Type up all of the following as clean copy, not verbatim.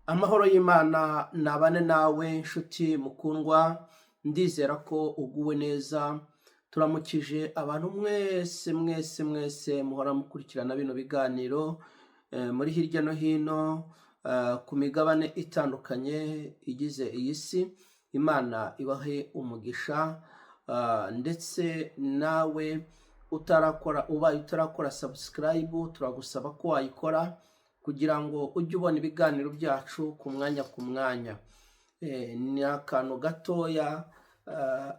Amahoro y'Imana nabane nawe nshuti mukundwa, ndizera ko uguwe neza. Turamukije abantu mwese mwese mwese muhora mukurikirana bino biganiro muri hirya no hino ku migabane itandukanye igize iyi si. Imana ibahe umugisha, ndetse nawe utarakora, ubaye utarakora subscribe, turagusaba ko wayikora kugira ngo ujye ubona ibiganiro byacu ku mwanya ku mwanya. Ni akantu gatoya,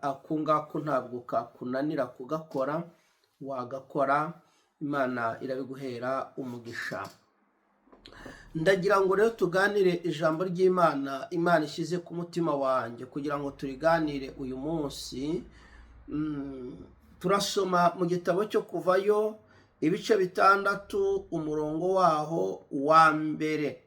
ako ngako ntabwo kakunanira kugakora, wagakora Imana irabiguhera umugisha. Ndagira ngo rero tuganire ijambo ry'Imana Imana ishyize ku mutima wanjye kugira ngo turiganire uyu munsi. Turasoma mu gitabo cyo Kuvayo, ibice 6, umurongo waho wa mbere.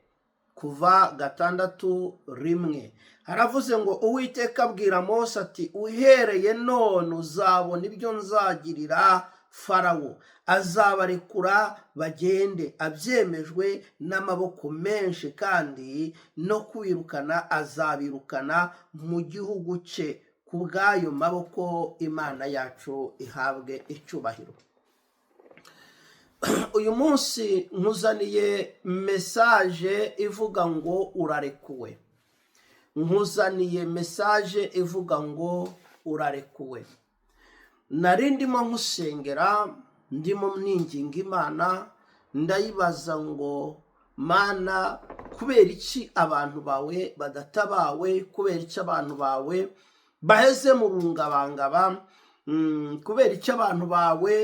Kuva 6:1 haravuze ngo: "Uwiteka abwira Mose ati: 'Uhereye none uzabona ibyo nzagirira Farawo: azabarekura bagende abyemejwe n'amaboko menshi, kandi no kwirukana azabirukana mu gihugu cye ku bw'ayo maboko.'" Imana yacu ihabwe icyubahiro. Uyu munsi nkuzaniye message ivuga ngo urarekuwe. Nkuzaniye message ivuga ngo urarekuwe. Nari ndimo nkusengera, ndimo ninginga Imana, ndayibaza ngo: "Mana, kubera iki abantu bawe badatabawe? Kubera iki abantu bawe baheze mu rungabangaba? Kubera iki abantu bawe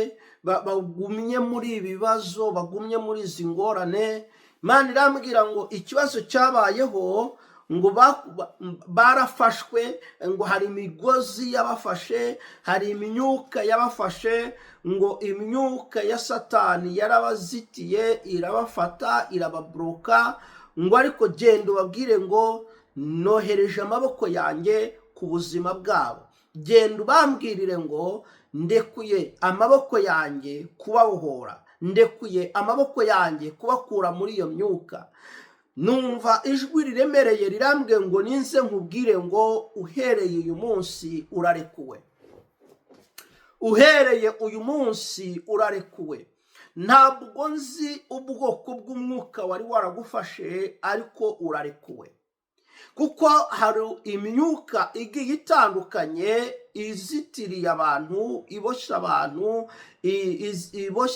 bagumye muri ibi bibazo, bagumye muri izi ngorane?" Imana irambwira ngo ikibazo cyabayeho ngo barafashwe, ngo hari imigozi yabafashe, hari imyuka yabafashe, ngo imyuka ya Satani yarabazitiye, irabafata, irababuroka, ngo ariko genda ubabwire ngo nohereje amaboko yanjye ku buzima bwabo. Genda ubambwirire ngo ndekuye amaboko yanjye kubabohora, ndekuye amaboko yanjye kubakura muri iyo myuka. Numva ijwi riremereye rirambwiye ngo ninze nkubwire ngo uhereye uyu munsi urarekuwe, uhereye uyu munsi urarekuwe. Ntabwo nzi ubwoko bw'umwuka wari waragufashe, ariko urarekuwe, kuko hari imyuka igiye itandukanye izitiriye abantu, iboshye abantu,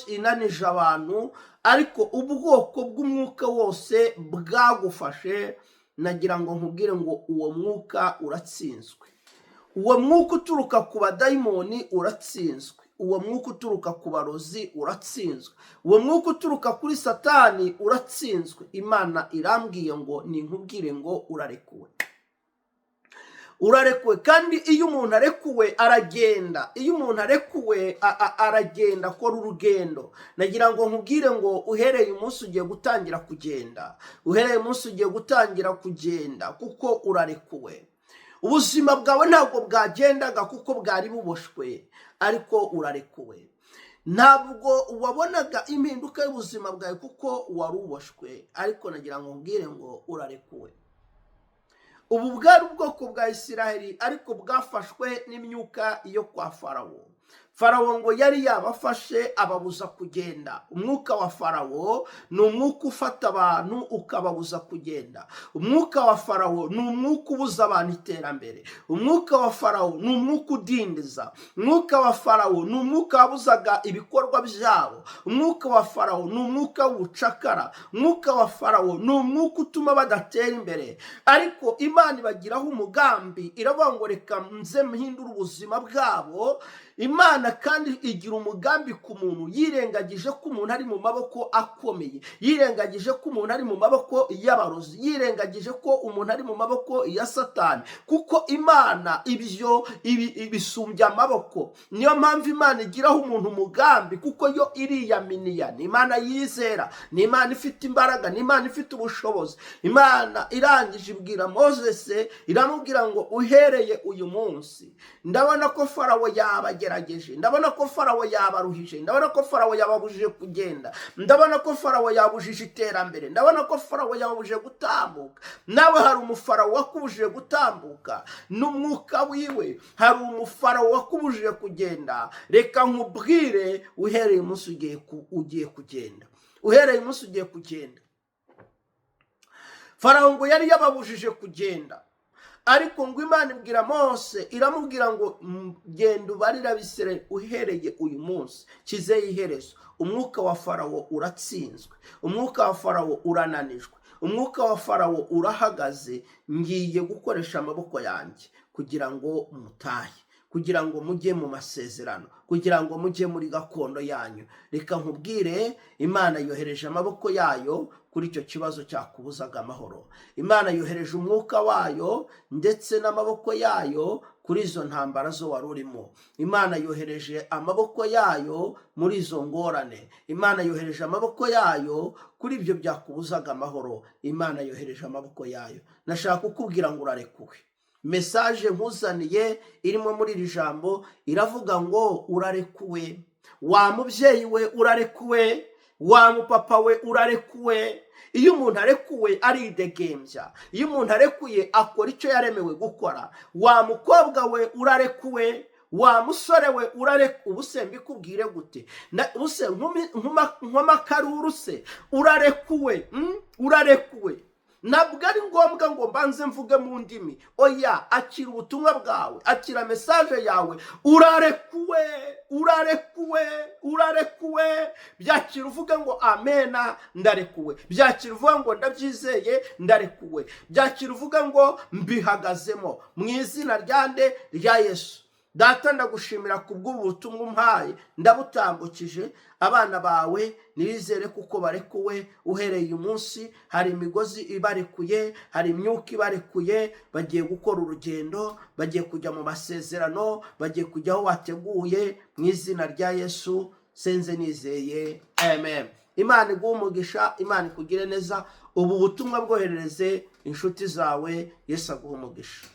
inanije abantu. Ariko ubwoko bw'umwuka wose bwagufashe, nagira ngo nkubwire ngo uwo mwuka uratsinzwe. Uwo mwuka uturuka ku badayimoni uratsinzwe. Uwo mwuka uturuka ku barozi uratsinzwe. Uwo mwuka uturuka kuri Satani uratsinzwe. Imana irambwiye ngo ninkubwire ngo urarekuwe, urarekuwe. Kandi iyo umuntu arekuwe aragenda, iyo umuntu arekuwe aragenda, akora urugendo. Nagira ngo nkubwire ngo uhereye umunsi ugiye gutangira kugenda, uhereye umunsi ugiye gutangira kugenda, kuko urarekuwe. Ubuzima bwawe ntabwo bwagendaga kuko bwari buboshwe, ariko urarekuwe. Ntabwo wabonaga impinduka y'ubuzima bwawe kuko wari uboshwe, ariko nagira ngo nkubwire ngo urarekuwe. Ubu bwari ubwoko bwa Isiraheli, ariko bwafashwe n'imyuka yo kwa Farawo. Farawo ngo yari yabafashe, ababuza kugenda. Umwuka wa Farawo ni umwuka ufata abantu ukababuza kugenda. Umwuka wa Farawo ni umwuka ubuza abantu iterambere. Umwuka wa Farawo ni umwuka udindiza. Umwuka wa Farawo ni umwuka wabuzaga ibikorwa byabo. Umwuka wa Farawo ni umwuka w'ubucakara. Umwuka wa Farawo ni umwuka utuma badatera imbere. Ariko Imana ibagiraho umugambi, iravuga ngo reka nze mpindure ubuzima bwabo. Imana kandi igira umugambi ku muntu, yirengagije ko umuntu ari mu maboko akomeye, yirengagije ko umuntu ari mu maboko y'abarozi, yirengagije ko umuntu ari mu maboko ya Satani, kuko Imana ibyo bisumbya amaboko. Niyo mpamvu Imana igiraho umuntu umugambi, kuko yo iriyaminiya, ni Imana yizera, ni Imana ifite imbaraga, ni Imana ifite ubushobozi. Imana irangije ibwira Mozese, iramubwira ngo uhereye uyu munsi ndabona ko Farawo yabagerageje. Yabaruhije. Ndabona ko Farawo yabaruhije. Ndabona ko Farawo yababujije kugenda. Ndabona ko Farawo yabujije iterambere. Ndabona ko Farawo yababujije gutambuka. Nawe hari umufarawo wakubujije gutambuka n'umwuka wiwe. Hari umufarawo wakubujije kugenda. Reka nkubwire, uhereye umunsi ugiye kugenda. Uhereye umunsi ugiye kugenda. Farawo ngo yari yababujije kugenda, ariko ngo Imana ibwira Mose, iramubwira ngo: "Genda ubarire Abisirayeli uhereye uyu munsi." Kizeye iherezo. Umwuka wa Farawo uratsinzwe, umwuka wa Farawo urananijwe, umwuka wa Farawo urahagaze. Ngiye gukoresha amaboko yanjye kugira ngo mutahe, kugira ngo mujye mu masezerano, kugira ngo mujye muri gakondo yanyu. Reka nkubwire, Imana yohereje amaboko yayo kuri icyo kibazo cyakubuzaga amahoro. Imana yohereje umwuka wayo ndetse n'amaboko yayo kuri izo ntambara zo wari urimo. Imana yohereje amaboko yayo muri izo ngorane. Imana yohereje amaboko yayo kuri ibyo byakubuzaga amahoro. Imana yohereje amaboko yayo. Nashaka kukubwira ngo urarekuwe. Message nkuzaniye irimo muri iri jambo iravuga ngo urarekuwe. Wa mubyeyi we, urarekuwe. Wa mupapa we, urarekuwe. Iyo umuntu arekuwe aridegembya. Iyo umuntu arekuye akora icyo yaremewe gukora. Wa mukobwa we, urarekuwe. Wa musore we, urarekuwe. Ubuse mbikubwire gute? Ubuse nk'amakaruru se? Urarekuwe, Urarekuwe. Ntabwo ari ngombwa ngo mbanze mvuge mu ndimi. Oya, akira ubutumwa bwawe, akira message yawe. Urarekuwe, urarekuwe, urarekuwe. Byakira uvuge ngo amena, ndarekuwe. Byakira uvuge ngo ndabyizeye, ndarekuwe. Byakira uvuge ngo mbihagazemo mu izina rya nde? Rya Yesu. Data, ndagushimira ku bw'ubu butumwa umpaye. Ndabutambukije. Abana bawe ntibizere kuko barekuwe. Uhereye uyu munsi hari imigozi ibarekuye, hari imyuka ibarekuye. Bagiye gukora urugendo, bagiye kujya mu masezerano, bagiye kujya aho wateguye. Mu izina rya Yesu senze nizeye, amen. Imana iguhe umugisha, Imana ikugire neza. Ubu butumwa bwoherereze inshuti zawe. Yesu aguhe umugisha.